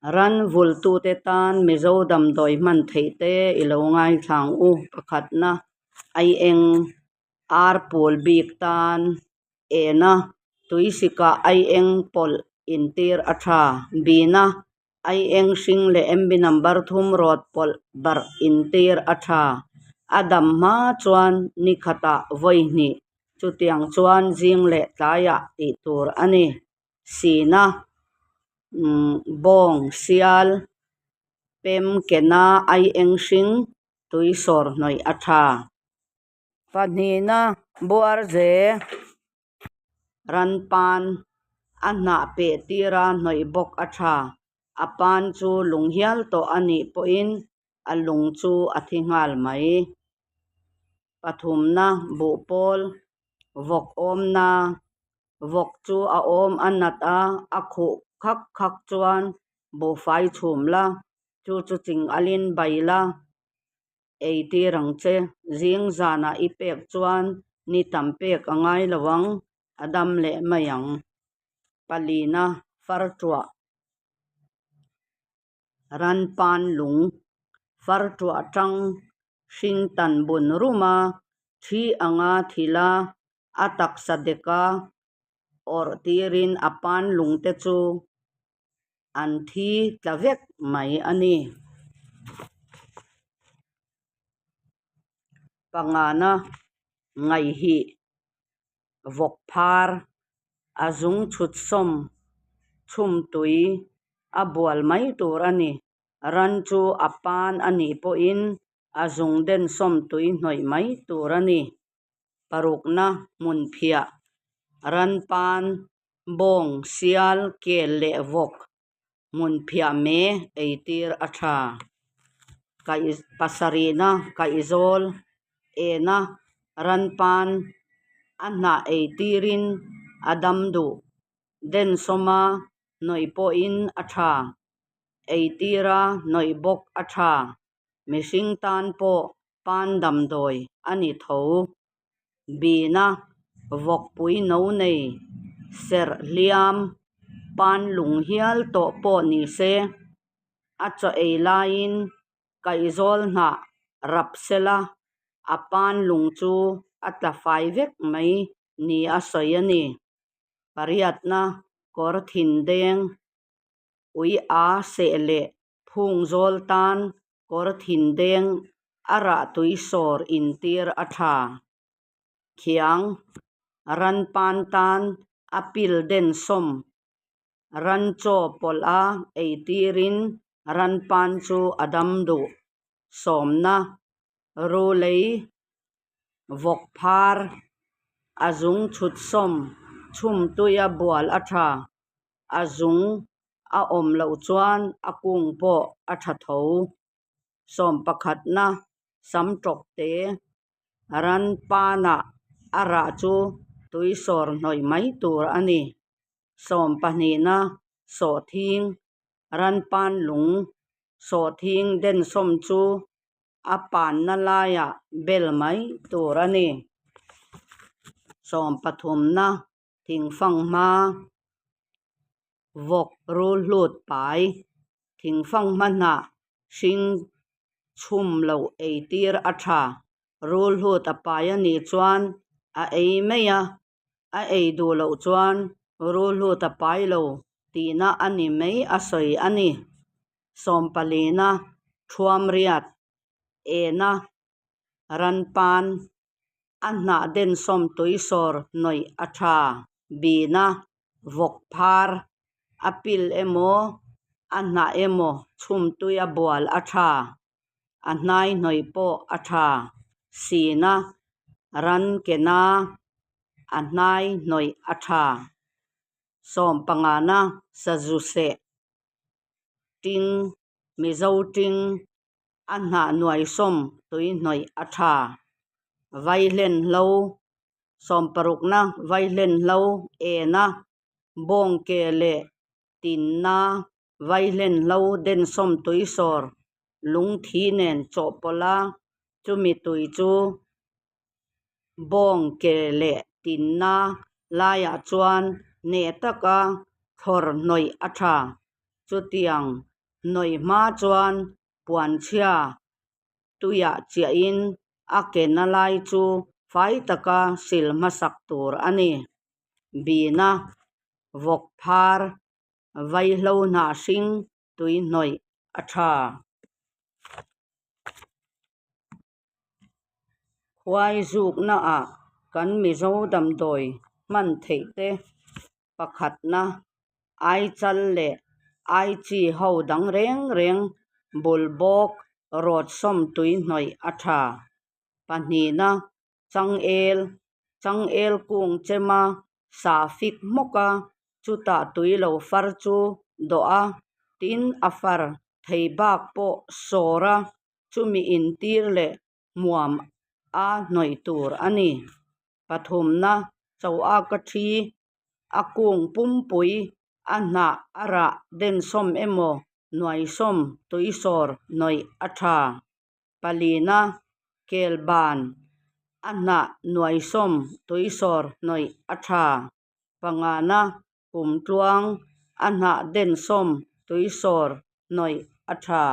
Ran vultute tan Mizo damdawi hman theih te i lo ngaithla ang u. Pakhatna, aieng ar pul bik tan ena tuisikah aieng pawlh intir a tha. Bina, aieng hring leh MB number thum rawt pawlh barh intir a tha. A dam hma chuan ni khatah vawi hnih, chutiang chuan zing leh tlaiah tih tur a ni. Sina, bawng, sial, pem kena aieng hring tui sawr hnawih a tha. Pahnihna, buarze, ran pan, a hnah peh tira hnawih bawk a tha. A pan chu lung hial tawh a nih pawhin a lung chu a thi nghal mai. Pathumna, buhpawl, vawk awmna, vawk chu a awm a nat a, a khuh khak khak chuan buhfai chhum la, chu chu ching alin bai la, ei tir ang che. Zing zanah i pek chuan ni tam pek a ngai lo ang, a dam leh mai ang. Palina, farṭuah. Ran pan lung, farṭuah ṭang hring tan bun rum a, thi anga thila a taksa deka awrh tirin a pan lung te chu an thi tla vek mai a ni. Pangana ngaihhih vawk phar a zung chhut sawm chhum tui a bual mai tur a ni. Ran chu a pan a nih pawhin a zung den sawm tui hnawih mai tur a ni. Parukna hmun phiah ran pan, bawng, sial, kel leh vawk hmun phiah me eitir a tha. Kaih pasarihna kaihzawl ena ran pan a hnah eitirin a dam duh. Densawma hnawih pawhin a tha. Eitira hnawih bawk a tha. Mihring tan pawh pan damdawi a ni tho. Bina vawkpui no nei serh hliam pan lung hial tawh pawh ni se, a chaw ei laiin kaihzawl hnah rap sela a pan lung chu a tla fai vek mai ni a sawi a ni. Pariatna kawr thin deng ui a seh leh phung zawl tan kawr thin deng a rah tui sawr intir a tha. Khiang ran pan tan a pil den sawm ran chaw pawlh a eitirin ran pan chu a dam duh. Sawmna rulei vawk phar a zung chhut sawm chhum tuia bual a tha. A zung a awm loh chuan a kung pawh a tha tho. Sawm pakhatna sam tawk te ran panah a rah chu tui sawr hnawih mai tur a ni. Sawm pahnihna sawhthing ran pan lung sawhthing densawm chu a panna laiah bel mai tur a ni. Sawm pathumna thingfanghma vawk rulhlut pai thingfanghma hnah hring chhum loh eitir a tha. Rulhlut a pai a nih chuan a ei mai a, a ei duh loh chuan rulhlut a pai lo tihna a ni mai a sawi a ni. Sawmpalina thuamriat ena ran pan a hnah densawm tui sawr hnawih a tha. Bina vawk phar a pil emaw a hnah emaw chhum tui a bual a tha. A hnai hnawih pawh a tha. Sina ran kena a hnai hnawih a tha. Sawm pangana sazu seh ting Mizo ting a hnah nuaisawm tui hnawih a tha. Vaihlen hlo sawm parukna vaihlen hlo ena bawng ke leh tinna vaihlen hlo densawm tui sawr lungthi nen chawhpawlh a, chumi tui chu bawng ke leh tinna laiah chuan hneh taka thlawr hnawih a tha. Chutiang. Hnawih hma chuan puanchhia tuiah chiahin a ke na lai chu fai taka sil hmasak tur a ni. Bina, vawk phar, vaihlo hnah hring tui hnawih a tha. Khuai zuknaah kan Mizo damdawi hman theih te pakhatna Aichal leh Aichi ho dang reng reng bul bawk rawt sawm tui hnawih a tha. Pahnihna Changel, Changel kung chema sah fik hmawk a, chutah tui lo far chu dawh a, tin a far thei bak pawh sawr a, chumi intir leh hmuam a hnawih tur a ni. Pathumna Choaka thi a kung pumpui a hnah a rah densawm emaw nuaisawm tuisawr hnawih a tha. Palina Kelban a hnah nuaisawm tuisawr hnawih a tha. Pangana Kumtluang a hnah densawm tuisawr hnawih a tha.